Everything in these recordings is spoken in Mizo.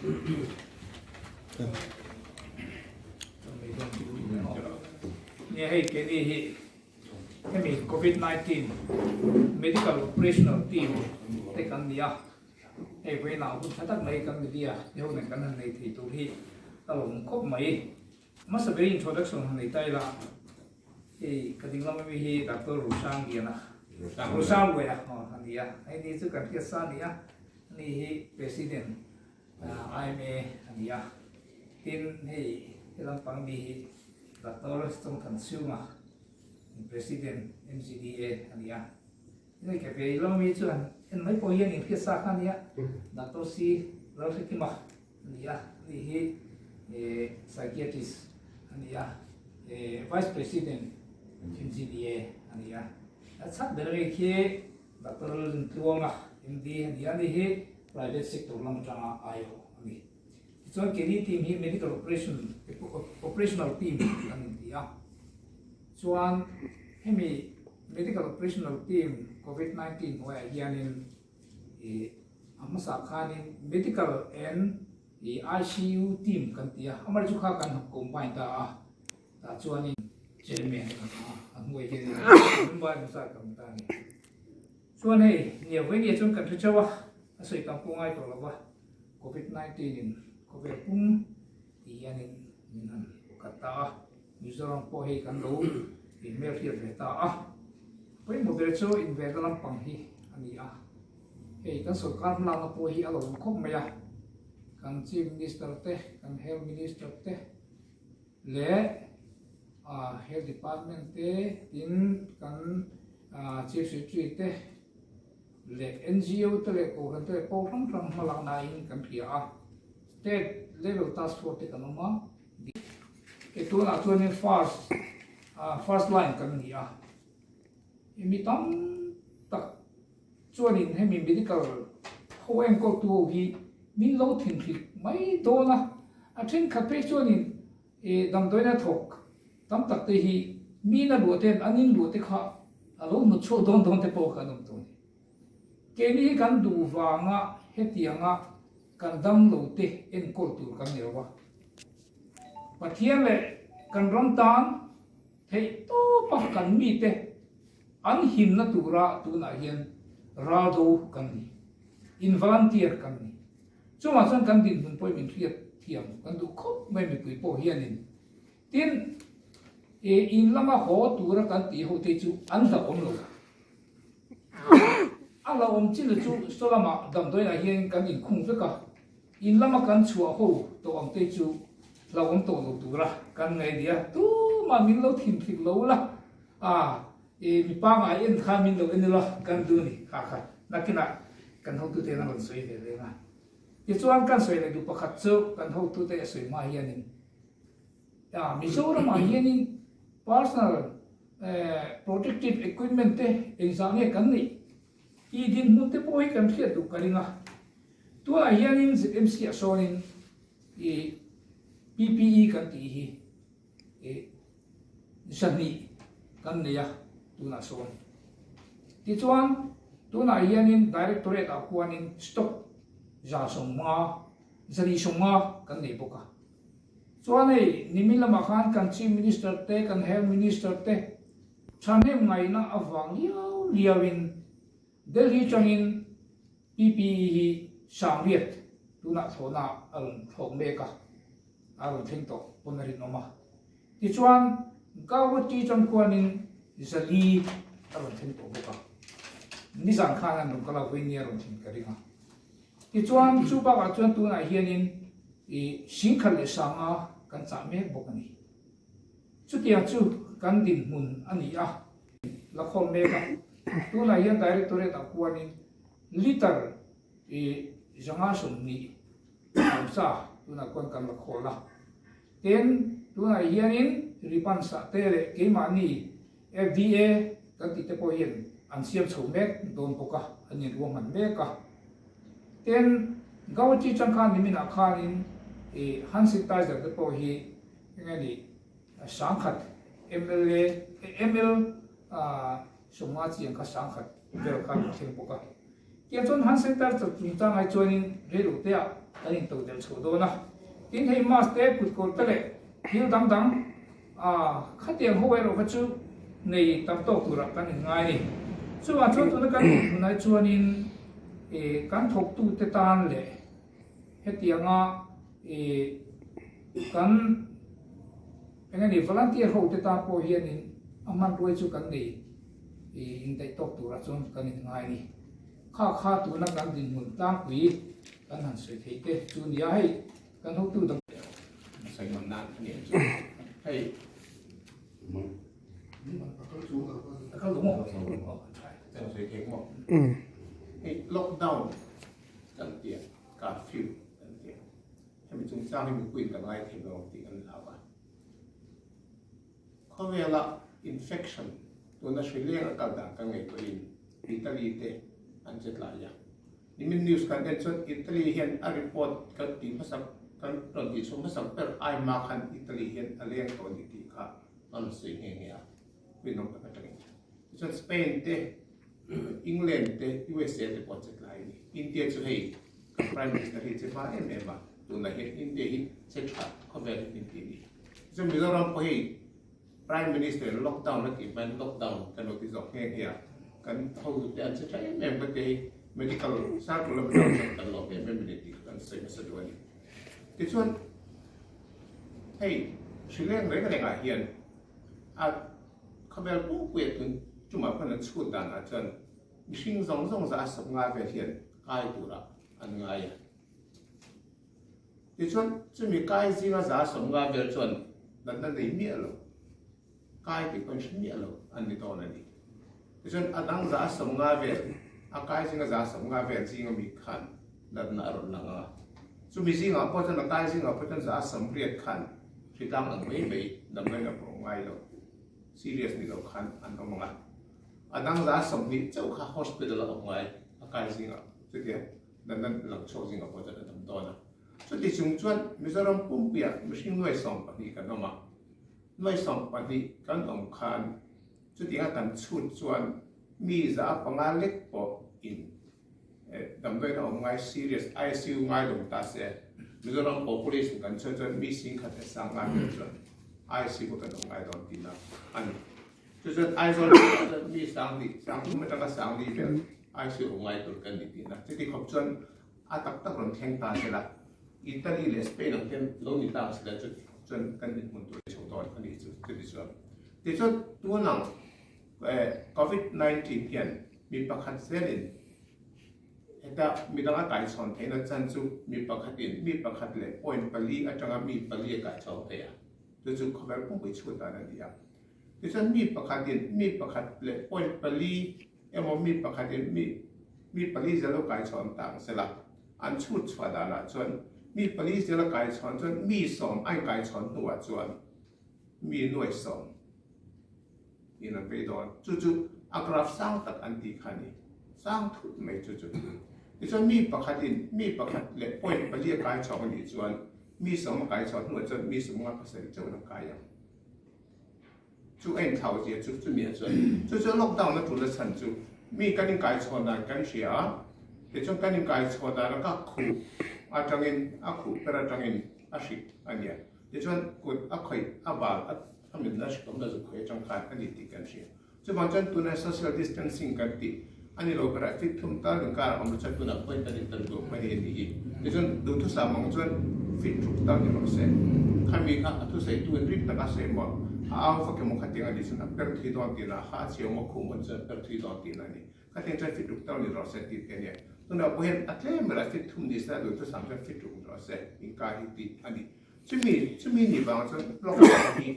Nia hei keini hi hemi covid 19 medical operational team te kan ni a, hei vawiinah hun tha tak mai kan media te ho nen kan han nei thei tur hi a lawm khawp mai. Hmasa ber introduction han nei ta ila, hei ka ding lam ami hi Doctor Rusang Liana, Rusang Luaia a ni a, hei ni chu kan hriat sa a ni a, ani hi President IMA a ni a, tin hei he lampang mi hi Doctor Chawngthan Chhunga, President MGDA a ni a, tin hei ka vei lam ami chuan en mai pawh hian inhriat sa kha a ni a, Doctor C Lalhrekima. A ni a, ani hi psychiatrist a ni a, Vice President MGDA a ni a. A chhak ber ami khi Doctor Lintluanga MD a ni a, ani hi private sector lam atanga aiawh a ni. Tichuan keini team hi medical operation operational team kan inti a, chuan hemi medical operational team covid 19 hnuaiah hianin Ih a hmasa khanin medical and ih ICU team kan ti a, amah chu kha kan han combine ta a, tah chuanin chairman a ni a, a hnuai hianin member emaw zat kan awm ta a ni. Chuan hei nia vawinia chuan kan hre theuh a, a sawi tam pawh ngai tawh lo va, covid 19 in khawvel pum ti hianin min han khat ta a, Mizoram pawh hei kan lo inhmelhriat ve ta a, pawimawh ber chu invenna lampang hi a ni a, hei kan sorkar hmalakna pawh hi a lo awm khawp mai a, kan Chief Minister te, kan Health Minister te leh Health Department te tin kan Chief Secretary te leh NGO te leh Kohhran te leh pawh hrang hrang hmalaknain kan hria a, State Level Task Force te kan awm a. Hei tunah chuanin first ah first line kan ni a, mi tam tak chuanin hemi medical ho enkawltu ho hi min lo thinhrik mai dawn a, a thenkhat phei chuanin ih damdawiina thawk tam tak te hi mi na luah ten an in luah te kha a lo hnut chhuak dawn dawn te pawh kha an awm tawh a ni. Keini hi kan duh vanga hetianga kan dam lo te enkawl tur kan ni lo a. Pathian leh kan ram tan theih tawpa kan mite an himna tura tunah hian raldo kan ni, in volunteer kan ni. Chungah chuan kan dinhmun pawhin min hriat thiam kan duh khawp mai mipui pawh hianin. Tin, in lama haw tura kan tih ho te chu an hlauhawm lo. A hlauhawm chin chu saw lamah damdawiinah hian kan inkhung vek a, in lama kan chhuah ho tawh ang te chu hlauhawm tawh lo tura kan ngaih nia, tumah min lo thinhrik lo la, a i mi pangngai en khan min lo en ila kan duh a ni kha kha nakinah kan hotute an rawn sawi ve reng a. Tichuan kan sawi leh duh pakhat chu kan hotute a sawi hma hianin A, Mizoramah hianin personal protective equipment te engzah nge kan neih tih dinhmun te pawh hi kan hriat duh ka ring a. Tunah hianin ZMC ah sawnin ih PPE kan tih hi ih zahnih kan nei a tunah sawn. Tichuan tunah hianin Directorate ah khuanin stock 150, 250 kan nei bawk a. Chuan hei nimin lamah khan kan Chief Minister te, kan Health Minister te thahnem ngaihna avang liau liauin Delhi tangin PPE hi Sangriat tunah thlawhna a rawn thlawk mek a, a rawn thleng tawh pawn a rinawm a. Tichuan Gauhati tang khuanin Zali a rawn thleng tawh bawk a, nizan khan an rawn kal a, vawiin ni a rawn thlen ka ring a. Tichuan chu bakah chuan tunah hianin i singkhat leh sanga kan chah mek bawk a ni. Chutiang chu kan dinhmun a ni a, la khawm mek a. Tunah hian Directorate ah khuanin liter i 120 hausa tunah khuan kan la khawl a. Tin, tunah hianin riban sah te leh keimahni FDA kan tih te pawh hian an siam chho mek dawn bawk a, an inruahman mek a. Tin, Gauhati changkhan niminah khanin ih hand sanitizer te pawh hi eng nge ni 1000 mla ml 50 chiang kha 1000 vel khan a thleng bawk a. Tiang chuan hand sanitizer chungchang ai chuanin reilote ah kan intodelh chho dawn a. Tin, hei mask te, kutkawr te leh thil dang dang khatiang ho erawh kha chu nei tam tawk turah kan inngai a ni. Chuvang chuan tuna kan inhmun ai chuanin kan thawktute tan leh hetianga kan eng nge ni volunteer hote tan pawh hianin a hmanruai chu kan nei indaih tawk turah chuan kan inngai a ni. Kha kha tuna kan dinhmun tlangpui kan han sawi thei te chu nia hei kan hotu dang Sawi man nan a ni ang chu hei. Sawi thei maw? Hei lockdown kan tia curfew kan tia hemi chungchang hi mipuiin kan ngaithei lo ang tih kan hlau a. Khawvela infection tuna hri leng a kal dan ka ngaihtuahin Italy te an che tlai a. Nimin news kan en chuan Italy hian a report kan tih hmasak kan rawn tih chhuah hmasak ber ai ma khan Italy hian a leng tawh a ni tih kha a rawn sawi nghe nghe a, rinawm tak atangin. Tichuan Spain te, England te, USA te pawh an che tlai a ni. India chu hei kan Prime Minister hi a che hma em em a, tunah hian India hi che tha khawvel hi min ti a ni. Tichuan Mizoram pawh hei Prime Minister in lockdown a tih hmain lockdown kan lo ti zawk nghe nghe a, kan hotute an che tha em em ka ti hei medical circle lam atang chuan kan lawm em em a ni tih kha kan sawi hmasa duh a ni. Tichuan hei hri leng reng rengah hian a khawvel pumpuia tun tumah khan an chhut danah chuan mihring zawng zawng za a sawp ngai vel hian kai turah an ngai a. Tichuan, chumi kai zinga 150 vel chuan natna nei miah lo, kai tih pawh in hre miah lo an ni dawn a ni. Tichuan, a dang 150 vel, a kai zinga 150 vel zinga mi khan natna a rawn lang a. Chumi zingah pawh chuan, a kai zingah pawh chuan 80 khan hritlang ang mai mai damdawiin a pawh ngai lo, serious ni lo khan an awm ang a. A dang 20 chauh kha hospital a awm ngai, a kai zingah chutia. Natna lang chhuak zingah pawh chuan a dam dawn a. Chuti chung chuan Mizoram pumpuiah mihring nuai 12 kan awm a. Nuai 12 kan awm khan chutianga kan chhut chuan mi 500 lek pawh in damdawiin a awm ngai serious ICU ngai lo ta se Mizoram population kan chhuah chuan mi 10,500 vel chuan ICU kan awm ngai dawn tihna a ni. Chu chuan Aizawl pawh chuan mi 10,000, 30,000 atanga 4,000 vel ICU awm ngai tur kan ni tihna. Chuti khawp chuan a tak tak rawn thleng ta sela, Italy leh Spain ang hian lo ni ta sela chu chuan kan inhmun tur chho dawn a nih chu chuti chuan. Tichuan tunang Covid 19 hian mi pakhat zelin heta midang a kaichhawn theihna chan chu mi pakhatin mi pakhat leh point pali atanga mi pali a kaichhawng thei a, chu chu khawvel pumpui chhut dan a ni a. Tichuan mi pakhatin mi pakhat leh point pali emaw mi pakhatin mi mi pali zel lo kai chhawn ta ang sela, an chhut chhuah danah chuan mi pali zel a kai chhawn chuan mi sawm a inkai chhawn hnuah chuan mi nuai sawm in an vei dawn. Chu chu a graph sang tak an tih kha a ni. Sang thut mai chu chu. Tichuan mi pakhatin mi pakhat leh point pali a kai chhawng a nih chuan mi sawm a kai chhawn hnuah chuan mi sawm nga pasarih chauh an kai ang. Chu a inthlau zia chu chumi ah chuan chu chu lockdown a tul a chhan chu mi kan inkaichhawn dan kan hria a, tichuan kan inkaichhawn dan a ka khuh atangin a khuh ber atangin a hrik a nia, tichuan kut a khawih a bal a mitna hrik awmna zuk khawih atang khan a ni tih kan hria. Chuvang chuan tuna social distancing kan tih a ni lo berah fit thum tal inkar a awm chuan tunah pawhin kan intan duh mai a ni hi. Tichuan duhthusam ang chuan fit ruk tal ni rawh se. Khami kha a thusawitu in rik taka sawi maw a au vak emaw khatiang a nih chuan a per thui dawn tihna a ha a chhiau maw khum hawn chuan a per thui dawn tihna a ni. Khatiang chuan fit ruk tal ni rawh se tih te a nia. Tunah pawh hian a tlem berah fit thum ni se a duhthusam chuan fit ruk ni rawh se inkar hi tih a ni. Chumi chumi ni vang chuan lockdown hi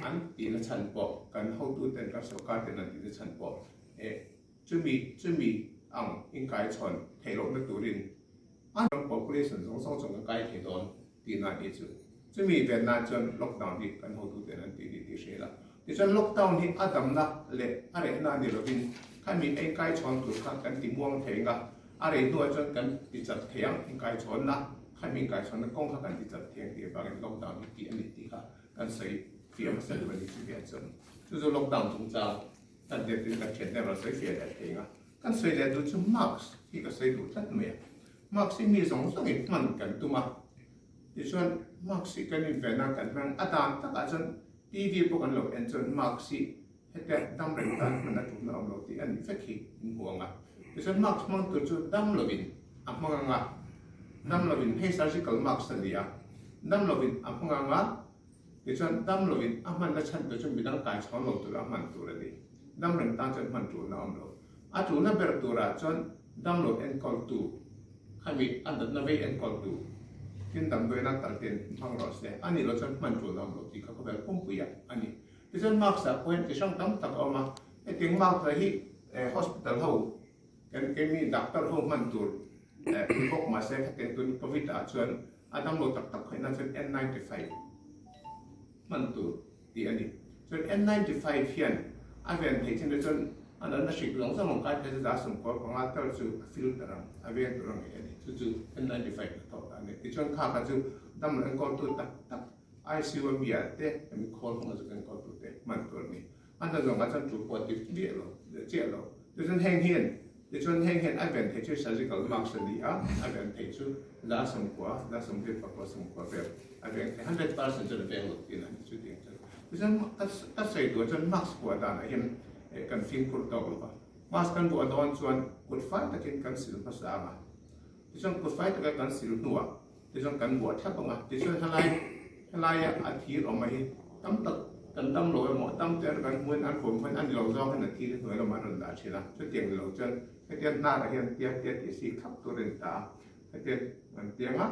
An tihna chhan pawh kan hotuten kan sorkar ten an tihna chhan pawh eh chumi chumi ang inkaichhawn theih lohna turin an ram population zawng zawng chuan kan kai thei dawn tihna a nih chu. Chumi ven nan chuan lockdown hi kan hotuten an tih a ni tih hria ila. Tichuan lockdown hi a damna leh a rehna a ni lovin khami a inkaichhawn tur kha kan ti muang thei anga a rei hnuah chuan kan ti chat thei ang inkaichhawnna khami inkaichhawnna kawng kha kan ti chat thei ang tih avangin lockdown hi tih a ni tih kha Kan sawi fiah hmasa duh a ni chu hian chuan chu chu lockdown chungchang kan zirtir kan thian te rawn sawi fiah leh thei ang a, kan sawi leh duh chu mask. hi ka sawi duh tlat mai a. Mask hi mi zawng zawngin hman kan tum a, tichuan mask hi kan inven a, kan hmang a dan takah chuan TV pawh kan lo en chuan mask hi hetia dam reng tan hman a tumna awm lo tih a nih vek hi in hmu ang a. Tichuan mask hmang tur chu dam lovin a hmang ang a, dam lovin hei surgical mask a ni a, dam lovin a hmang ang a, tichuan dam lovin a hmanna chhan tur chu midang kai chhawn lo tura hman tur a ni. Dam reng tan chuan hman tulna awm lo. A tulna ber turah chuan damlo enkawltu, khami a natna vei enkawltu, tin damdawiina talten hmang rawh se, a nih loh chuan hman tulna awm lo tih kha khawvel pumpuiah a ni. Tichuan mask ah pawh hian chi hrang tam tak a awm a, hetiang mask lah hi hospital ho kan keimi doctor ho hman tur ni bawk mahse khatiang tun covid ah chuan a damlo tak tak khawihna chuan N95 hman tur tih a ni. Chuan N95 hian a ven theih chin te chuan a natna hrik zawng zawng ang kai phei chu za 15 tal chu a filter ang, a veng tur a ngei a ni. Chu chu N95 a thawk ta a ni. Tichuan kha kha chu damlo enkawltu tak tak ICU a mi ah te hemi khawl hmanga zuk enkawl tu te hman tur a ni. A hna zawng ah chuan tu pawh a ti viah lo, chiah lo. Tichuan heng hian tichuan heng hian a ven theih chu surgical mask a ni a, a ven theih chu 90, 24 90 vel a veng thei, 100% chuan a veng lo tihna a ni chu tiang chuan. Tichuan ka sawi duh ah chuan mask vuah danah hian kan fimkhur tawk lo va, mask kan vuah dawn chuan kut fai takin kan sil hmasa ang a, tichuan kut fai taka kan sil hnuah Tichuan kan buah thlap ang a, tichuan helai helaia a thir awm mai hi tam tak kan dam lo emaw dam te kan hmuin an huam huain a ni lo zawk hian a thir hi hnuai lamah an rawn dah thin a, chutiang ni lo chuan hetia hnarah hian tia tia tih si thlap tur a ni ta a, hetia an tiang a,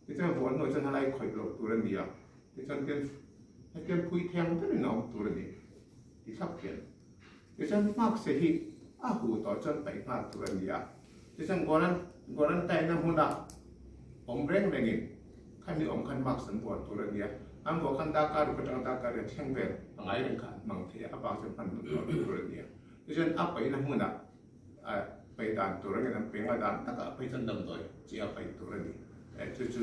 tichuan vuah hnuah chuan helai khawih loh tur a ni a, tichuan tian hetiang phui thiang berin a awm tur a ni ti thlap hian. Tichuan hmakse hi a huh tawh chuan paih nghal tur a ni a, tichuan quarantine-na hmuna awm reng rengin khami awm khan mask an vuah tur a ni a, an vuah khan darkar ruk atanga darkar riat thleng vel a ngai reng kha an hmang thei a, a bak chuan hman duh tawh lo tur a ni a. Tichuan a paihna hmuna paih dan tur angin an paih nga dan takah phei chuan damdawi chi a paih tur a ni. Chu chu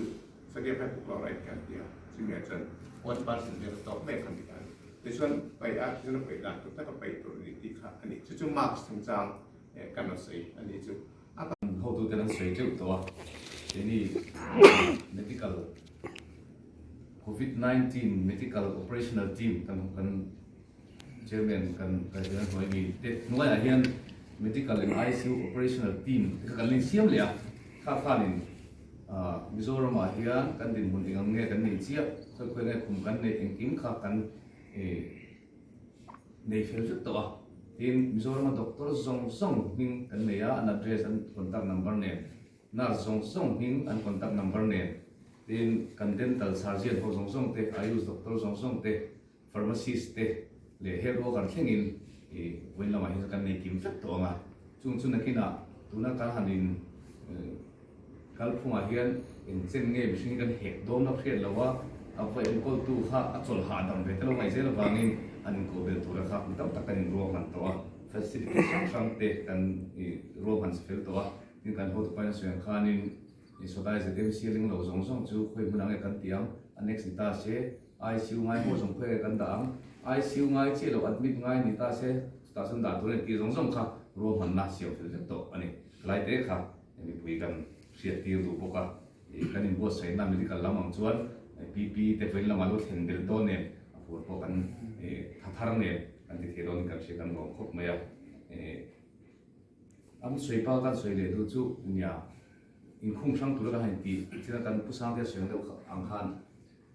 sodium hypochlorite kan ti a, chumi ah chuan 1% vel tawk mai kha ni ta a ni. Tichuan paih a, tichuan a paih dan tur taka paih tur a ni tih kha a ni. Chu chu mask chungchang kan rawn sawi a ni chu. A Hotute an sawi teuh tawh a, keini medical covid 19 medical operational team kan kan Chairman kan President hnuai mi te hnuaiah hian Medical and ICU Operational Team te kha kan la insiam leh a, kha khanin Mizoramah hian kan dinhmun eng ang nge kan neih chiah, khawi khawi nge khum kan neih engkim kha kan nei fel vek tawh a, tin Mizorama doctor zawng zawng hming kan nei a, an address an contact number nen, nurse zawng zawng hming an contact number nen, tin kan dental surgeon ho zawng zawng te, ayush doctor zawng zawng te, Pharmacist te leh health worker thlengin i vawiin lamah hian kan nei kim vek tawh ang a, chung chu nakinah tuna kan han in kalphungah hian engchen nge mihring hi kan hek dawn lo hriat lo a, a va enkawltu kha a chawlh hahdam ve te lo ngaih zel avangin an inkoh bel tura kha mi tam tak kan inruahman tawh a, facility hrang hrang te kan i ruahman fel tawh a, tin kan hotu pain a sawi ang khanin i sawdai ZMC ring lo zawng zawng chu khawi hmunah nge kan ti ang, annex ni ta se. ICU ngai pawh zawng khawi kan dah ang, ICU ngai chiah lo admit ngai ni ta se chutah chuan dah tur a ni tih zawng zawng kha ruahmanna siam fel vek tawh a ni. Helai te kha mipui kan hriat tir duh bawk a, kan inbuatsaihna medical lam ang chuan PP te vawiin lamah lo thlen belh dawn nen a phur pawh kan tha thar nen kan ti thei dawn in kan hria kan lawm khawp mai a. An sawi pa kan sawi leh duh chu nia inkhung hrang tura kan han intih thil kan pu Sangtea sawi ang deuh ang khan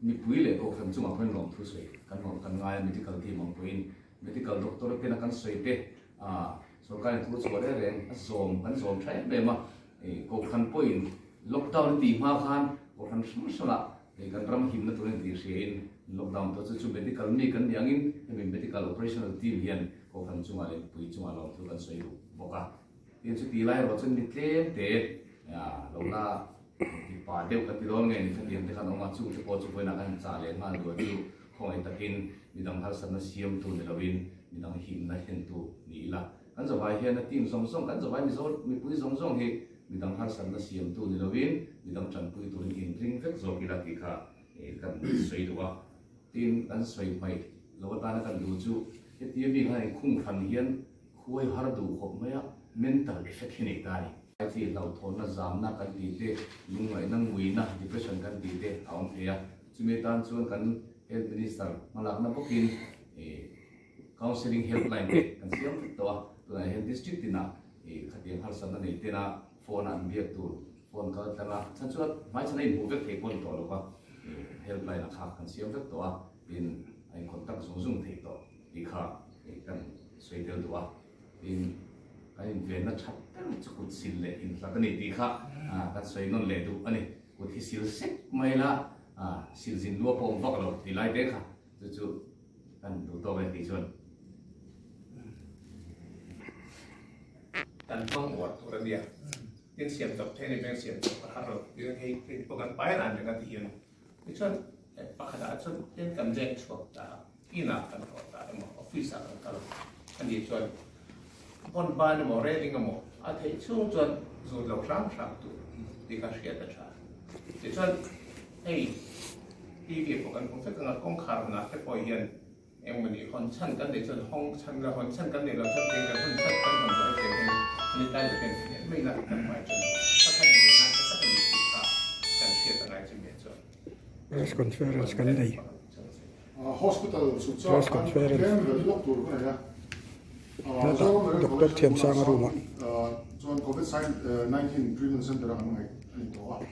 Mipui leh kohhran chungah pawhin lawmthu sawi kan lawm kan ngai a, medical team ang pawhin medical doctor tena kan sawi te ah sorkarin thu chhuah reng reng a zawm kan zawm tha em em a, kohhran pawhin lockdown a tih hma khan kohhran hrang hrangah kan ram himna turin tih hriain lockdown tawh chu chu medical mi kan nih angin hemi medical operational team hian kohhran chungah leh mipui chungah lawmthu kan sawi duh bawk a, tin chuti lai erawh chuan mi tlem te lo la Ti pa deuh ka ti dawn nge ni khatiang te khan awm a, chung te pawh chu vawiinah khan chah leh nghal duh a chu khawngaih takin midang harsatna siamtu ni loin midang himna thlentu ni ila. Kan zavai hian a team zawng zawng, kan zavai Mizo mipui zawng zawng hi midang harsatna siamtu ni loin midang tanpui turin inring vek zawk ila tih kha kan sawi duh a. Tin, kan sawi hmaih lo atana kan duh chu hetia mi khan inkhung hran hian khuai har duh khawp mai a, mental effect hi nei ta a ni. Chi hlauhthawnna zamna kan tih te, lungngaihna nguina, depression kan tih te a awm thei a. Chumi atan chuan kan Health Minister hmalakna bawkin Counselling Helpline te kan siam vek tawh a. Tunah hian District tinah khatiang harsatna nei tena phone a an biak tur phone kal tlang a, chhan chuan hmaichhan a inhmuh vek thei pawh a ni tawh lo va, helpline a kha kan siam vek tawh a, tin a in contact zung zung thei tawh tih kha kan sawi tel duh a, tin kan invenna that ber chu kut sil leh inhlat a ni tih kha kan sawi nawn leh duh a ni, kut hi sil sek mai la sil zin lua pawh awm vak lo tih lai te kha chu chu kan duh tawk e tih chuan. Kan hmang uar tur a nia. Tin siam chawp thei a ni veng siam chawp a har lo. Tin hei print pawh kan pai ran reng a ti hian. Tichuan pakhatah chuan tin kan leng chhuak ta a, inah kan haw ta emaw office ah kan kal a nih chuan vawn ban emaw railing emaw a theih chhung chuan zut lo hram hram tur tih kha hriat a tha. Tichuan hei TV pawh kan hmu vek ang a, kawngkhar hunah te pawh hian Engmawni hawn chhan kan neih chuan hawng chhan la, hawn chhan kan neih loh chuan eng kan hawn chhan kan hawn zawh hetiang hian sanitizer hian hliah mai la kan hmai chuan pakhat in leh nan tha tak a ni tih kha kan hriat a ngai chumi ah chuan. Press conference kan nei. Hospital chu chak Press an conference. tlem vel lawk tur ka nei a. Hetah Doctor Thiamsanga room ah. Chuan Covid 19 treatment center a kan ngaih a ni tawh a.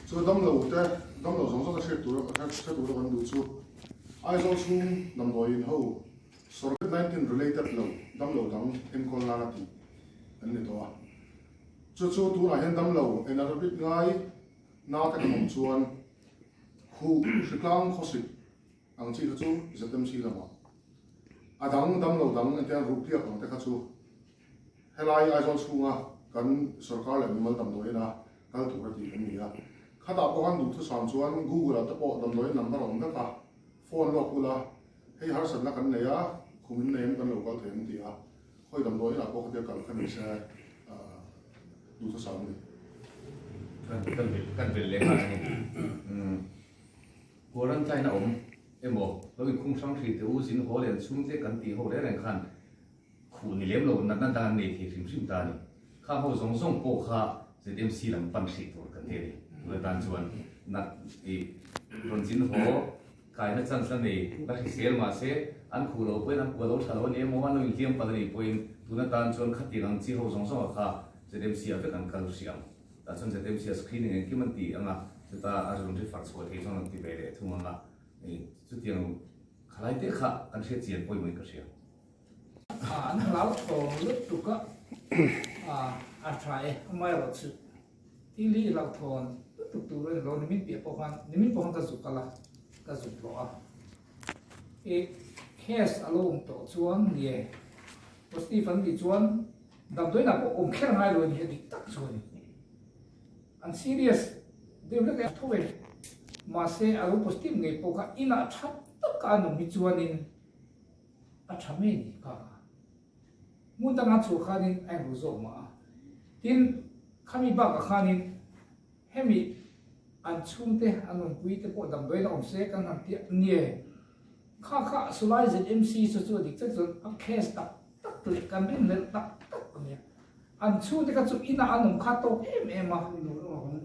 Chu damlo te damlo zawng zawng te hriat tur hre tur a kan duh chu Aizawl chhung damdawiin ho Covid 19 related lo damlo dang enkawl nana tih an ni tawh a. Chu chu tunah hian damlo en-a-rawt ngai na te kan awm chuan huh hritlang khawsik ang chi kha chu ZMC lamah a dang damlo dang engtiang ruhpiak ang te kha chu Helai Aizawl chhunga kan sorkar leh mimal damdawiin a kal tur a tih kan ni a. Khatah pawh khan duhthusam chuan Google ah te pawh damdawiin number a awm vek a, phone lawk ula, hei harsatna kan nei a, khum in nei em kan lo kal thei an ti a, khawi damdawiin ah pawh khatia kal kha ni se duhthusam a ni. Kan kan vil leh nghal a ni. Quarantine a awm emaw lo inkhung hrang hri te u zin haw len chhung te kan tih ho reng reng khan Khuh ni lem lo natna dang an nei thei hrim hrim ta a ni. Khang ho zawng zawng pawh kha ZMC lam pan hrih tur kan ti a ni. Tuna tan chuan nat i rawn zin haw kaina chance la nei la hrisel mahse an khuh lo pawhin an kua lo tha lo a ni emaw an lo inhliam palh a nih pawhin tuna tan chuan khatiang ang chi ho zawng zawng ah kha ZMC ah vek an kal hrih ang. Tah chuan ZMC ah screening engkim an ti ang a, chuta a rawn ri far chhuah thei chuan an ti ve leh thung ang a, chutiang khalai te kha kan hriat chian pawimawhin ka hria. An hlauthawng lutuk a, a tha e, amaherawh chu thil hi hlauhthawn lutuk tur a ni lo, nimin piah pawh khan, nimin pawh khan ka zuk kal a, ka zuk hlawh a, i case a lo awm tawh chuan nge positive an tih chuan damdawiinah pawh awm kher ngai lo a ni, a dik tak chu a ni. An serious deuh hlek a tho e, mahse a lo positive ngei pawh kha inah tha taka an awm hi chuanin A tha mai ni kha kha. Hmun danga chhuah khanin a inru zawk mah a. Tin, khami bakah khanin hemi an chhungte, an awmpui te pawh damdawiin a awm se kan han ti nie. Kha kha Sulai ZMC chu chu a dik chiah chuan a case tak tak leh kan rinhlelh tak tak a nia. An chhungte kha chu inah an awm kha tawk em em a.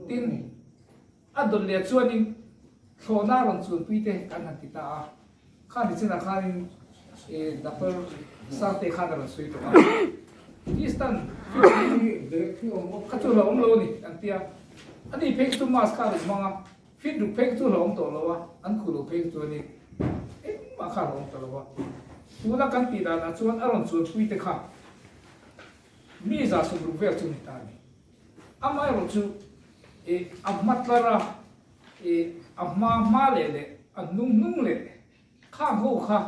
Tin, a dawt leh chuanin thlawhna rawn chunpui te kan han ti ta a. Kha ni chinah khanin Doctor Sangte khan a rawn sawi tawh a, Eastern kha chu hlauhawm lo a ni an ti a, ani phei kha chu mask kha a rawn hmang a, fit ruk phei kha chu hlauhawm tawh lo a, an khuh loh phei kha chu a ni engmah kha a hlauhawm tawh lo a, tuna kan tih danah chuan a rawn chuanpui te kha mi 60 vel chu ni ta a ni. Amaherawhchu a hma tlar a, I a hma hma leh leh a hnung hnung leh khang ho kha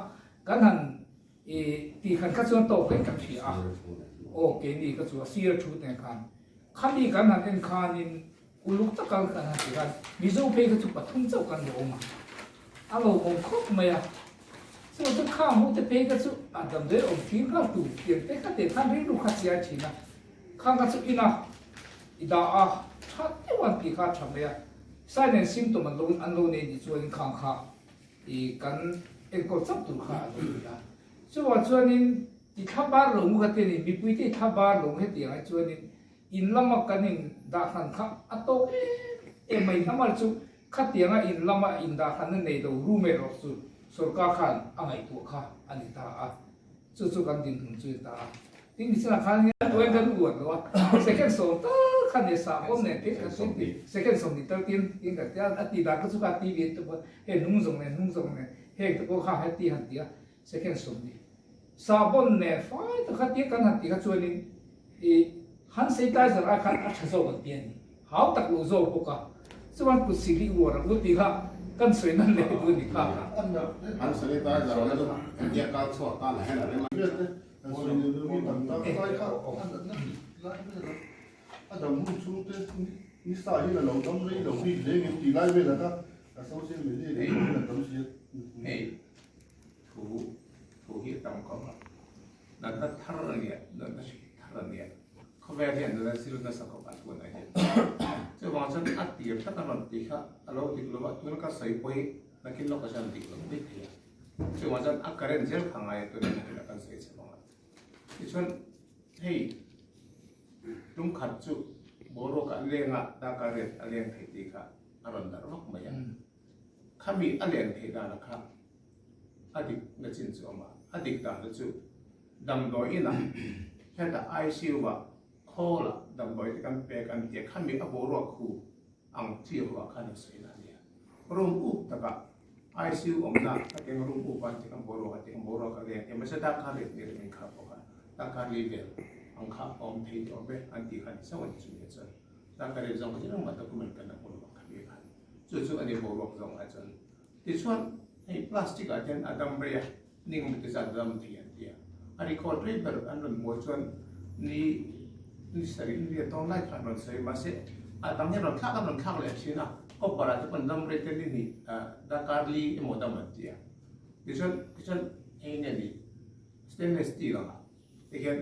kan han i tih khan kha chuan tawk vek kan hria a, aw keini kha chu a sir thu te khan khami kan han en khanin uluk taka kan han ti khan Mizo phei kha chu pathum chauh kan lo awm a, a lo awm khawp mai a, chu chu khang ho te phei kha chu a damdawi awm thing nghal tur tiang te kha te khan rilru kha chiai thin a, khang kha chu ina i dah a tha deuh an tih kha a tha mai a. Sign and symptom an lo an lo nei nih chuanin khang kha i kan enkawl chauh tur kha a lo ni a. Chuvang chuanin i thla bar lo mu kha te ni, mipuite i thla bar lo mu hetiang ai chuanin In lama kan in dah hran kha a tawk em em mai. Hnamal chu khatianga in lama in dah hranna nei lo room erawh chu sorkar khan a ngaihtuah kha a ni ta a. Chu chu kan dinhmun chu ni ta a. Tin nichinah khan hian tuain kan uar lo a, second sawm tal kha nia sahbawm nen tin kan tin ti, second 20 tal tin tin kan ti a, a tih dan kha chu kha TV te pawh hei hnung zawng nen hnung zawng nen heng te pawh kha heti han ti a, second 20 sahbawn nen fai tak kha tia kan han ti kha chuanin i hand sanitizer ai khan a tha zawk an ti a ni, hau tak lo zawk bawk a, chuan kut sik hi uar ang u tih kha kan sawi nan leh duh a ni kha. Hand sanitizer kha chu engtia kal chhuak tan a hen a rem a. A dam hun chhung te ni sa hian a lo dam rei lo bik hle ngem tih lai velah kha a social media leh hian a tam si a. Hei thu thu hi a tam khawp a, natna thar a nia, natna hrik thar a nia, khawvel hian natna zir nasa khawp a tunah hian. Chuvang chuan a tir tak a rawn tih kha a lo dik lo a, tuna ka sawi pawh hi nakin lawkah chuan dik lo mai thei a. Chuvang chuan a current zel kha ngai a tunah hian kan sawi chhe vang a. Tichuan hei tum khat chu boruak ah leng a darkar riat a leng thei tih kha a rawn darh vak mai a. Khami a len theih dan kha a dik na chin chu a awm a, a dik dan te chu damdawi inah hetah ICU ah khawl ah damdawi te kan pek an tia khami a boruak hu ang chi ho ah khan a sawi na a nia. Room up takah ICU awmna ka teng room up an ti kan boruak a ti ang boruak a leng emaw se darkar riat vel min kha bawk a darkar li vel ang kha a awm thei tawh ve an tih kha ni chauh a ni chumi ah chuan darkar riat zawng kha chu engmah document kan la hmu lo ang kha mi khan chu chu a ni boruak zawng ah chuan tichuan hei plastic ah hian a dam rei a ning awm ti zat dam thei an ti a a record rei ber an rawn hmuh chuan ni ni sarih ni riat dawn lai kha an rawn sawi mahse a dang hi rawn thlak an rawn thlak leh thin a copper ah te pawn dam rei te ni hnih darkar li emaw dam an ti a tichuan tichuan hei nge ni stainless steel ang ah te hian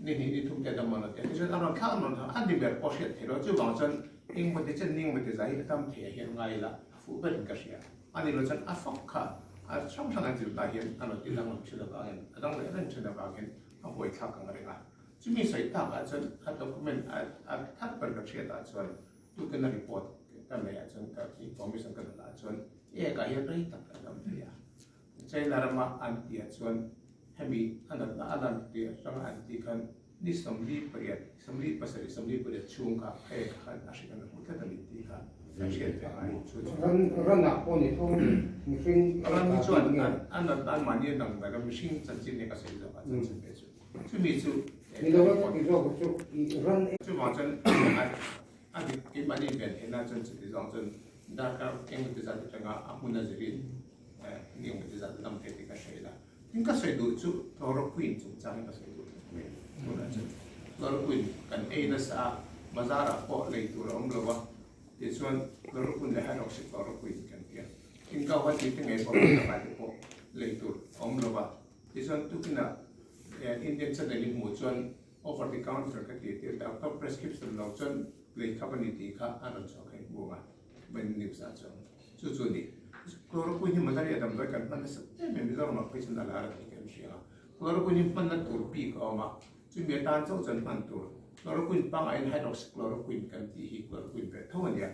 ni hnih ni thum te dam an rawn ti a tichuan a rawn thlak an rawn thlak a ni ber pawh hriat theih loh chuvang chuan engemaw ti chen ning emaw ti zai hi a tam theih ah hian ngai ila a fuh berin ka hria. A ni lo chuan a fak kha a hrang hrang an zir lai hian a rawn ti danglam thin avangin a dang leh reng thin avangin a buaithlak ang reng a. Chumi sawi takah chuan a document a thar ber ka hriatah chuan tukin a report ka neihah chuan ka information ka dawnah chuan ek ah hian rei tak a dam thei a. China rama an tihah chuan hemi a natna a lan tir atanga an tih khan Ni 48, 47, 48 chhung kha a ek khan a hrik an hmu tlat a ni tih kha kan hriat ve ngai chu chu. Ran ran ah pawh ni tho mihring Ran hi chuan a nat nan mahni a dang ber a mihring chanchin nge ka sawi zawk a chanchin ve chu. Chumi chu Ni lo a ti zawk chu i ran Chuvang chuan a dik keimahni ven theihna chuan chuti zawng chuan darkar engemaw zat atanga a hmun a zirin ni engemaw zat a dam thei tih ka hre ila. Tin ka sawi duh chu chloroquine chungchang hi ka sawi duh tlat mai a, tunah chuan chloroquine kan ei nasa a, bazar ah pawh lei tur a awm lo a, tichuan chloroquine leh hydroxychloroquine kan ti a, tin Guwahati te ngei pawh hmun ah te pawh lei tur a awm lo a, tichuan tukinah Indian channel i hmuh chuan over the counter ka ti tir doctor prescription lo chuan lei khap a ni tih kha a rawn chhuak thei bawk a. Main news ah chuan chu chu a ni. Chloroquine hi malaria damdawi kan hman nasa em em Mizoram ah phei chuan a lar a tih kan hria a. Chloroquine hi hmanna tur bik a awm a, chumi atan chauh chuan hman tur. Chloroquine pangngai in hydroxychloroquine kan tih hi chloroquine ve tho a nia,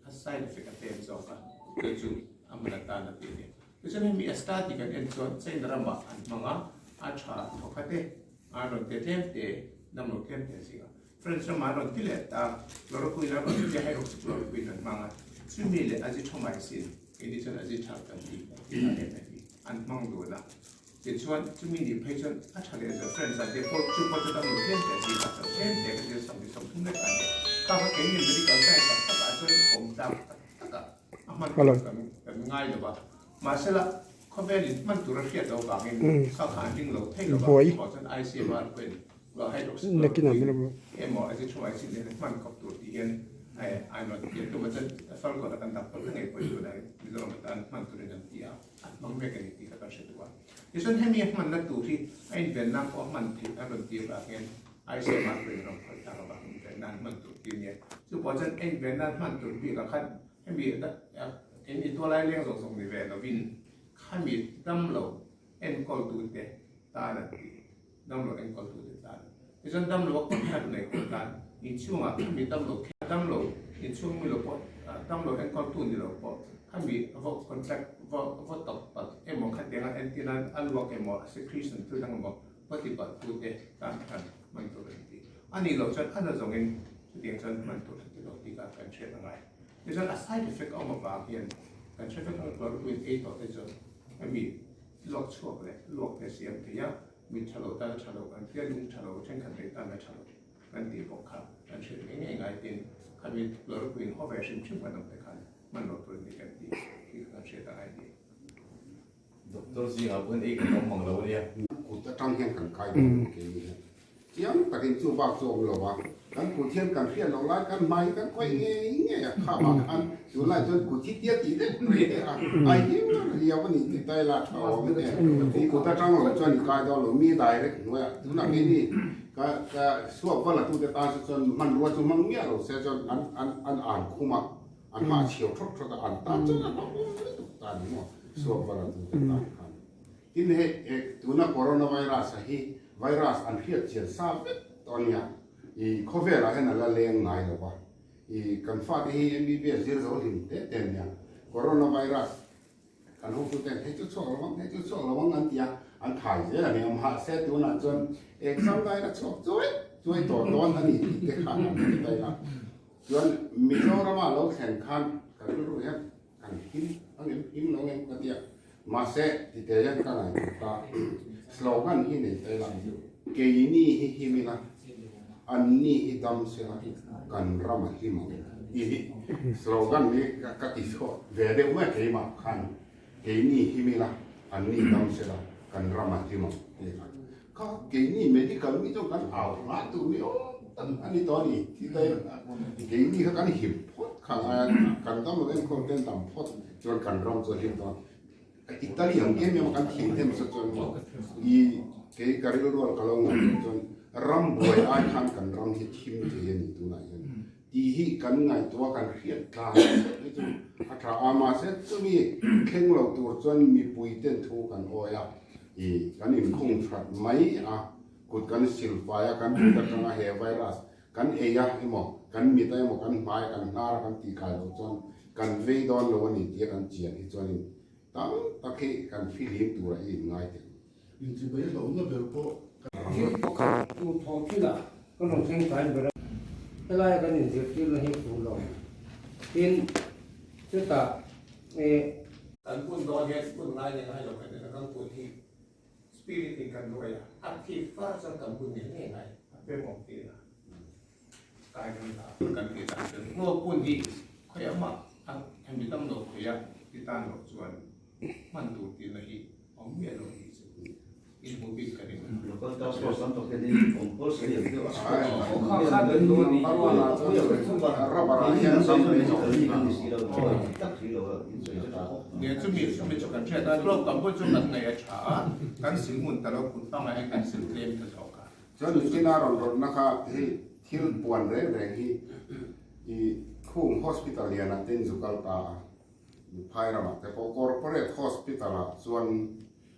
a side effect a tlem zawk a, chu chu a hman atan a tih a ni. Tichuan hemi a study kan en chuan China ramah an hmang a, a tha thawkhat e, a rawn te tlem te, damlo tlem te a zing a. French ramah an rawn ti leh ta, chloroquine an rawn ti a, hydroxychloroquine an hmang a, chumi leh azithromycin, keini chuan azithral kan ti tih a em em hi an hmang dun a, tichuan chumi nih phei chuan a tha leh zual French ah te pawh chu pawh chu damlo tlem te a zing a, chau tlem te ka zir 33 lek a nia, kha kha keini medical science tak takah chuan awm tlak tak takah a hman tur kan ngai lo va, mahsela khawvelin hman tur a hriat loh vangin kha kha an ring lo thei lo va, chuvang chuan ICMR pawhin Nakinah min lo Damlo enkawltute tan. Tichuan damlo a contact nei tur tan Inchhungah khami damlo kher damlo inchhung mi lo pawh damlo enkawltu ni lo pawh khami va contact va va tawp palh emaw khatianga entir nan a luak emaw a secretion thil dang emaw va ti palh tu te tan khan hman tur an ti. A nih loh chuan a na zawngin chutiang chuan hman tur an ti lo tih kha kan hriat a ngai. Tichuan a side effect a awm avang hian kan hre vek ang chloroquine ei tawh te chuan hemi luak chhuak leh luak te siam thei a, mit tha lo tan a tha lo kan tia lung tha lo thenkhat nei tan a tha lo. Kan tih bawk kha kan hrilh ngei ngei ngai tin khami chloroquine haw ve hrim hrim kan awm te khan hman loh tur a ni kan tih tih kha kan hriat a ngai ni. Doctor zingah pawhin ei kan awm mang lo a nia. Kut atang hian kan kai dawn lo keini hian chiang takin chu bak chu awm lo a, kan kut hian kan hriat loh lai kan hmai kan khawih ngei ngei a, kha bak khan tunlai chuan kut hi tia tih vek mai te a, a him riau a ni tih ta ila tha awm e, i kut atang lo chuan i kai dawn lo mi direct hnuaiah tunah keini Ka ka suak va la tute tan se chuan hmanrua chu hmang miah lo se chuan an an an an khum a, an hmah chhiau thawt thawt a, an tan chuan a hlauhawm lutuk ta ni maw suak va la tute tan khan. Tin hei eh tuna coronavirus a hi virus an hriat chian sa vek tawh a nia, i khawvelah hian a la leng ngai lo va, i kan fate hi MBBS zir zo hlim te te a nia, coronavirus Kan hotuten hei chu chhuak lo ang, hei chu chhuak lo ang an ti a, an thai zel a ni ang. Mahse tunah chuan exam dain a chhuak chuai chuai tawh dawn a ni tih te kha kan hre ta ila. Chuan Mizorama lo thlen khan ka rilru hian kan him ang em, him lo em ka ti a. Mahse tite hian ka ngaihtuah ta, slogan hi nei ta ila, keini hi him ila, Anni hi dam sela kan ram a hlim ang tih hi slogan hi ka ti chhuak ve deuh mai keimah khan keini him ila anni dam sela kan ram a hlim ang tih kha kha keini medical mi chuan kan au ngai tur ni awm tak a ni tawh a ni tih te keini kha kan him phawt kha ngai a kan dam lo enkawl ten dam phawt chuan kan ram chu a hlim dawn Italy ang em em a kan thim hnem sa chuan maw i kei ka rilrual ka lo ngaihtuah chuan ram buai ai khan kan ram hi thim thei a ni tunah hian tih hi kan ngaihtuah kan hriat tlang hi chu a tha a mahse chumi thleng lo tur chuan mipui ten thu kan awi a i kan inkhung that mai a kut kan silfai a kan kut atanga he virus Kan ei a emaw, kan mit a emaw, kan hmai a, kan hnar a kan tih kai loh chuan kan vei dawn lo a ni tia kan chian hi chuanin tam tak hi kan fihlim turah i inngai teh ang. Inchibei hlauhna ber pawh kan ram. Thil pakhat tur thawh thilah kan rawn thleng tlai ber a, helaia kan inzirtirna hi fuh lo. Tin, chutah eh. Kan hun dawn hian hun ngai leh ngai lo kan en a, kan kut hi Spirit in kan ruai a, a thi far chuan kan bun ngei ngei ngai, a pem awm tir a, kai kan la kan tih dan chuan ngaw pun hi khawiah mah a hemi dam lo khawiah ti tan loh chuan hman tur tihna hi awm miah lo tih chu in hmuh bik ka ring a. Local task force tam tak hian in compulsory ang deuh a sports Nia chumi chumi chu kan hriat a, glove kan bul chu kan ngaih a tha a, kan sil ngun ta lo kut hmangah hian kan sil tlem ta zawk a. Chuan Nichina rawn rawtna kha hei thil puan reng reng hi i khung hospital lianah te in zu kal ta a, Phai ramah te pawh corporate hospital ah chuan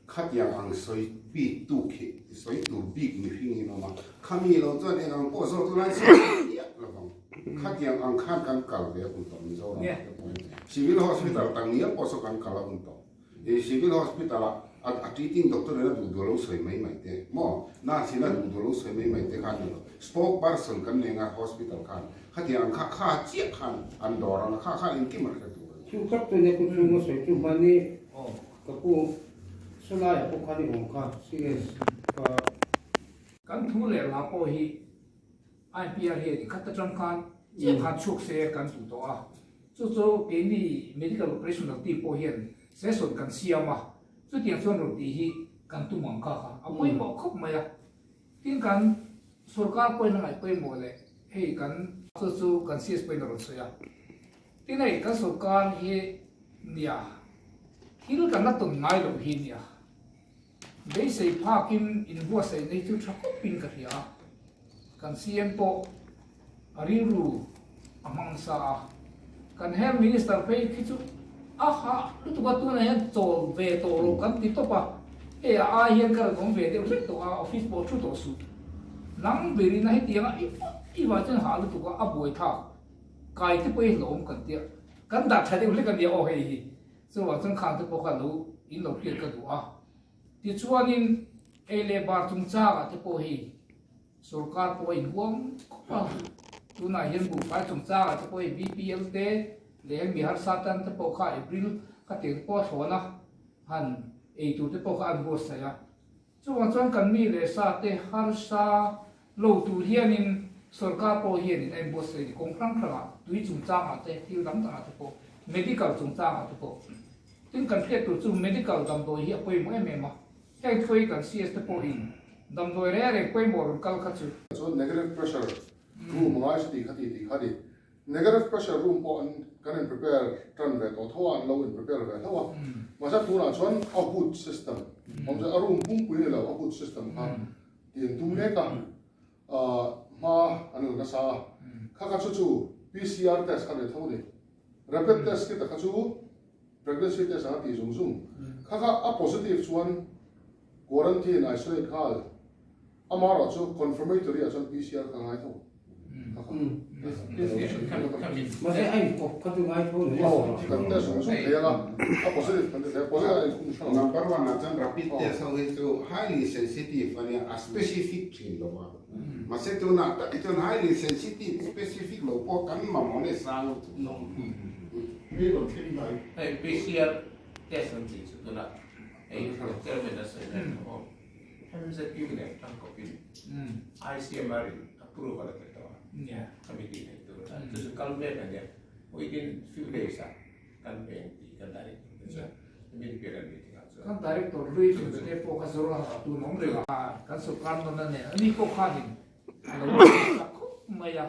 Khatiang ang sawi bik tu khi sawi tur bik mihring in awm a, khami lo chuan eng ang pawh zawh tunlai sawi theih miah lo vang. Khatiang ang khan kan kal ve a hun tawh Mizoram ah te pawhin Civil Hospital tak ngial pawh saw kan kal a hun tawh. I Civil Hospital ah a a treating doctor in a duh duh lo sawi mai mai te maw nurse in a duh duh lo sawi mai mai te khan ni lo. Spoke person kan nei anga hospital khan khatiang ang kha kha chiah khan an dawr ang a kha khan engkim a hre tur a ni. Chu tak chu nia ku chhunga sawi chu hmani Ka pu, sawlaiah pawh khan i awm kha, CS ka. Kan thu leh hla pawh hi IPR hian i khat atang khan chiah khan chhuak se kan duh tawh a, chu chu keini medical operational team pawh hian session kan siam a, chutiang chuan rawn tih hi kan tum ang kha kha a pawimawh khawp mai a, tin kan sorkar pawhin a ngaih pawimawh leh hei kan chu chu kan CS pawhin a rawn sawi a. Tin hei kan sorkar hi nia thil kan la tawn ngai loh hi nia beisei phakin inbuatsaih nei chu tha khawpin ka hria a, kan CM pawh a rilru a hmang nasa a, kan Health Minister phei khi chu a hah lutuk a tunah hian chawl ve tawh lo kan ti tawp a, hei a ai hian ka rawn awm ve deuh hlek tawh a office pawh thu tawh suh nang berin a hetiang a i. I vah chuan hah lutuk a, a buai thlak. Kai te pawh hi hlawm kan tia. Kan dah tha deuh hlek a nia aw hei hi. Chuvang chuan khang te pawh kha lo in lo hriat ka duh a. Tichuanin ei leh bar chungchangah te pawh hei sorkar pawh a inhuam khawp a. Tunah hian buhfai chungchangah te pawh hei BPL te leh heng mi harsa tan te pawh kha April kha tir te pawh a thlawn a, han ei tur te pawh kha an buatsaih a. Chuvang chuan kan mi leh sa te harsa lo tur hianin sorkar pawh hianin a inbuatsaih ni kawng hrang hrangah tui chungchangah te thil dang dangah te pawh medical chungchangah te pawh tin kan hriat tur chu medical damdawi hi a pawimawh em em a heng thuai kan CS te pawhin damdawi reng reng pawimawh rawn kal kha chu. Chuan negative pressure room a ngai chu tih kha ti tih kha ni. Negative pressure room pawh an kan in prepare tan ve tawh tho a, an lo in prepare ve hlauh a. Mahse tunah chuan a hood system awm chu a room pump-pui ni lo a hood system kha tih an tum mek a, hma an la nasa a. Kha kha chu chu PCR test kha ni tho ni. Rapid test kit a kha chu pregnancy test anga tih zung zung. Kha kha a positive chuan quarantine isolate nghal. Amaherawh chu confirmatory ah chuan PCR kha ngai tho. Mahse a inkawp kha chu ngai tho ni. Aw, kan test zung zung thei anga, a positive kan ti thei a, positive a inkhung hrang lo. Number one ah chuan rapid test ho hi chu highly sensitive a nia, a specific thin lo a. Mahse tunah tak hi chuan highly sensitive, specific lo pawh kan mamawh nge sang lutuk zawk. Hei PCR test an tih chu tunah hei chairman a sawi mek tho. MZU nen tangkawpin ICMR in approval a pe tawh a, khami tih theih tur a chu chu kal mek a nia, within few days ah kan pe ang tih kan director te chuan min pe reng meeting ah chuan. Kan director hlui chu te pawh kha zawr a tun awm reng a, kan sorkar nawn a nen ani pawh khanin a lo chak khawp mai a,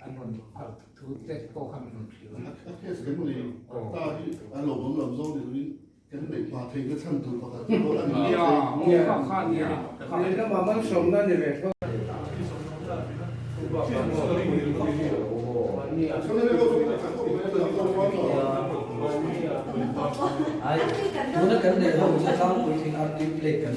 an rawn phal thu te pawh kha min rawn hrilh a. A case kan nei ta hi a lo awm lam zawng ni lovin Kan neih hma theihna chhan tur pakhat chu pawh a ni mai thei. Lehlamah malsawmna ni ve tho. Tuna kan neih ho chu tlangpui thing arti plate kan.